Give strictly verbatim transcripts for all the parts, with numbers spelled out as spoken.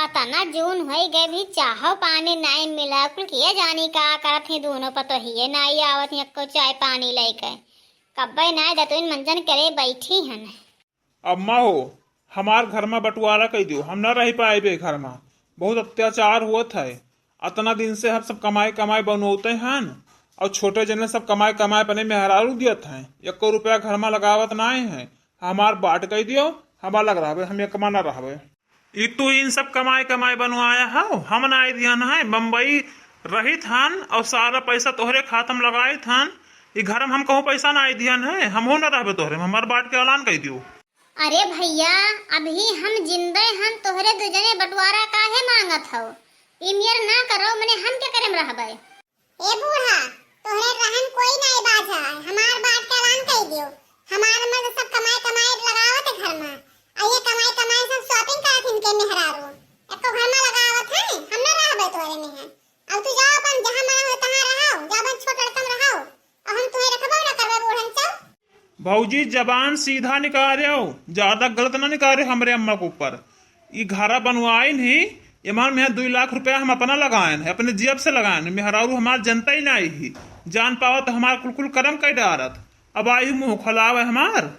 अतना जून होई गए भी चाहो पानी नाई मिला, कुल किए जानी का करत ही, दोनों पतोहिए नाई आवत ही, एक्को चाय पानी लेके। कब्बे नाई दतुइन मंजन करे बैठी हन। अम्मा हो, हमार घर मा बंटवारा कइ दियो, हम न रह पाइबे घर मा, बहुत अत्याचार होत है। अतना दिन से हम सब कमाई कमाई बनोते हन, और छोटे जने सब कमाई कमाई अपने मेहरारू दियत हैं, एको रुपया घर मा लगावत नाई है। हमार बांट कइ दियो, हमार लग रहबे, हम एक मा न रहबे। ई तू इन सब कमाई कमाई बनवाया हौ, हम नाई दिहन है। बम्बई रहित हन और सारा पैसा तोहरे खाता में लगाइत हन। ई घर में हम कहूँ पैसा नाई दिहन है, हमहू न रहबे तोहरे में, हमार बांट के ऐलान कइ दियो। अरे भैया, अभी हम जिंदे हन, तोहरे दुजने बंटवारा काहे मांगत हौ? ई मेर ना करो, मने हम के करे में रहबे? ए बूढ़ा, तोहरे रहन कोई नाई बाझा है, हमार बांट के ऐलान कइ दियो। हमार मर्द सब कमाई कमाई लगावत है घर में, आ ये कमाई कमाई सब shopping करत इनके मेहरारू, एको घर में लगावत है, हम न रहबे तोहरे में है। अब तू जाओ अपन जहाँ मन हो तहाँ रहो, जाओ अपन छोट लड़का में रहो, और हम तुम्हें रखबो न करबे बूढ़न चौ। भौजी, जबान सीधा निकारेउ, ज्यादा गलत ना निकारेउ हमरे अम्मा के ऊपर। ई घरा बनवाइन ही, एमन में दुई लाख रुपया हम अपना लगाएन है, अपने जेब से लगाएन है। मेहरारू हमार जनता ही नाई ही, जान पावत हमार कुल कुल करम कइ डारत। अब आई मुँह खोलावे हमार।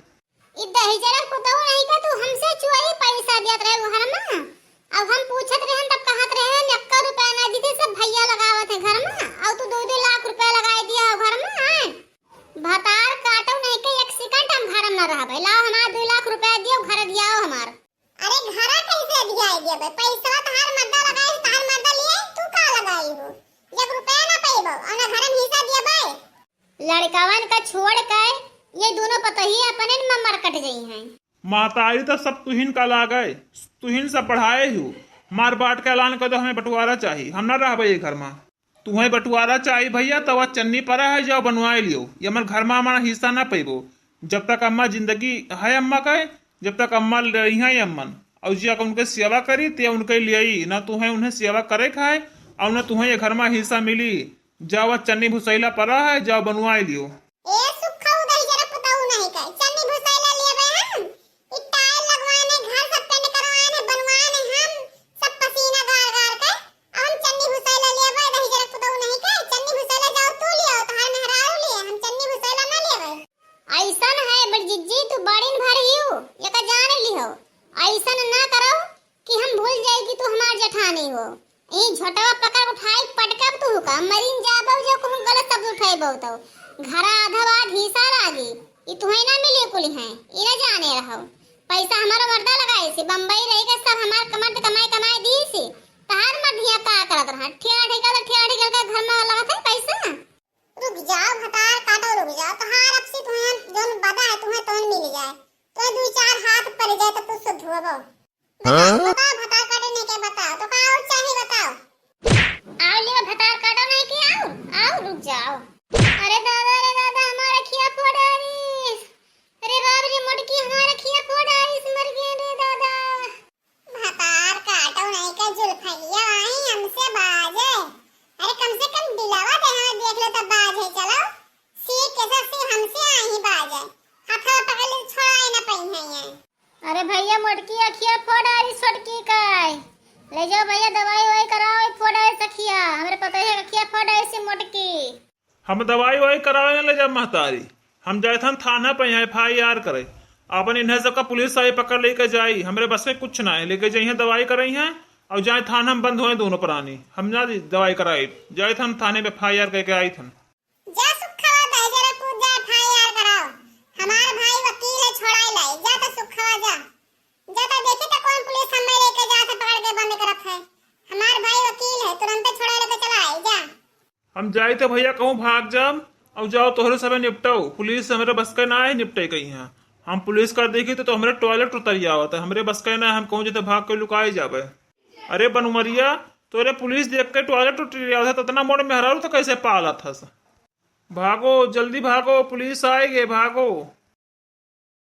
ई दहिजरा पुतहु नहीं का तू हमसे चोरी पैसा दियत रहे घर में। अब हम पूछत रहन तब कहत रहे, "एक्का रुपया ना दीदी, सब भैया लगावत है घर में, और तू दो दो लाख रुपया लगाई दिया हो घर में, हैं?" भतार काटो नहीं के एक second हम घर में न रहबे। लाओ हमार दो लाख रुपया दियो, घर दियाओ हमार। अरे घरा कैसे दियाई देबे? पैसा तहार मर्दा लगाई, तहार मर्दा लिए, तू का लगाई हो? एक रुपया ना पैबो, और ना घर में हिस्सा देबे। लड़कवन का छोड़ के ये दोनों पतोहिए अपने में मरकट जइहैं। महतारी तो सब तुहिन का लागे, तुहिन सब पढ़ाए हो। हमार बांट के ऐलान कर दो, हमें बंटवारा चाही, हम ना रहबे ये घर में। तुम्हें बंटवारा चाही भैया, तो वह चन्नी परा है, जाओ बनवाए लियो। ये हमार घर में हमारा हिस्सा ना पैबो। जब तक अम्मा जिंदगी है अम्मा का, जब तक अम्मा रही हैं अम्मन, और जे उनके सेवा करी ते उनके लिए ही, ना तुम्हें उन्हें सेवा करे खाए, और ना तुम्हें ये घर में हिस्सा मिली। जाओ, चन्नी भुसैला परा है, जाओ बनवाए लियो। ए सुखऊ दहिजरा पुतऊ नहीं कहे, चन्नी भुसैला लेबे हम। ई tile लगवाने, घर सब paint करवाने, बनवाने हम, सब पसीना गार गार के। अब हम चन्नी भुसैला लेबे, दहिजरा पुतऊ नहीं कहे, चन्नी भुसैला जाओ तू लियो, तोहार मेहरारू लिए, हम चन्नी भुसैला ना लेबे। ऐसन है बड़ जिज्जी, तू बड़िन भर हियो, एका जान लिहो। ऐसन ना करो कि हम भूल जाई कि तू हमार जेठानी हो। ई झोटवा पकड़ उठाई पटकब तू का, मरिन जाबो जो कहूँ गलत शब्द उठेबो तो। घरा आधा बात हिस्सा लागी, ई तुहे ना मिली कुली हैं, ई ना जाने रहो। पैसा हमारा मर्दा लगाई से, बम्बई रही के सब हमार कमर कमाई कमाई दी से। तहार मर्द हियाँ का करत रहा? ठेला ठेका तो ठेला ठेका के घर में लगत है पैसा। रुक जाओ भतार काटो, रुक जाओ, तोहार अब से तुम्हें जौन बदा है तुम्हें तौन मिल जाए, तो दुई चार हाथ पड़ जाए तो तू शुद्ध होबो। बताओ, हाँ? बताओ, भतार काटो नहीं के बताओ, तो का और चाही बताओ। आओ लियो भतार काटो नहीं के आओ, आओ रुक जाओ। अरे दादा, अरे दादा, हमारा खिया फोड़ आरिस। अरे बाप रे मोटकी, हमारा खिया फोड़ आरिस, मर गए रे दादा। भतार काटो नहीं के जुल्फैया आई हमसे बाजे। अरे कम से कम दिलावा दे, हाँ देख लो तब बाजे, चलो। सीख के सब सीख हमसे आई बाजे। हथवा पकड़ ले छोड़ाए ना पई है ये। अरे भैया मोटकी अखिया फोड़ आई छोटकी का। ले जाओ भैया दवाई ववाई कराओ, ई फोड़ आई सखिया। हमरे पतोहिया के अखिया फोड़ आई से मोटकी। हम दवाई ववाई करावे ना ले जा महतारी, हम जाए थन थाना पे यहाँ F I R करे। अपन इन्हें सबका पुलिस आई पकड़ लेके जाई, हमरे बस में कुछ ना है। लेके जाइए दवाई कराई हैं और जाए थाना में बंद होए दोनों प्राणी। हम ना दवाई कराई, जाए थन थाने पे F I R करके आई थन। जा सुखवा दहिजरा पूत जा F I R कराओ। हमार भाई वकील है, छोड़ाई लाई। जा तो सुखवा जा। जा तो देखी तो कौन पुलिस हमें लेके जा से पकड़ के बंद करत है। हमार भाई वकील है, तुरंत छोड़ा लेके चला आई जा। हम जाई तो भैया कहूँ भाग जाब, और जाओ तोहरे सबे निपटाओ। पुलिस हमरे बस के ना है निपटे कहीं है। हम पुलिस का देखी तो, तो हमरे toilet उतर आवत है, हमरे बस के ना है, हम कहूँ जैसे भाग के लुकाई जाबे। अरे बनमरिया, तोरे पुलिस देख के toilet उतर आवत है, तो इतना मोड़ मेहरारू तो कैसे पालत हस? भागो, जल्दी भागो, पुलिस आए गे, भागो।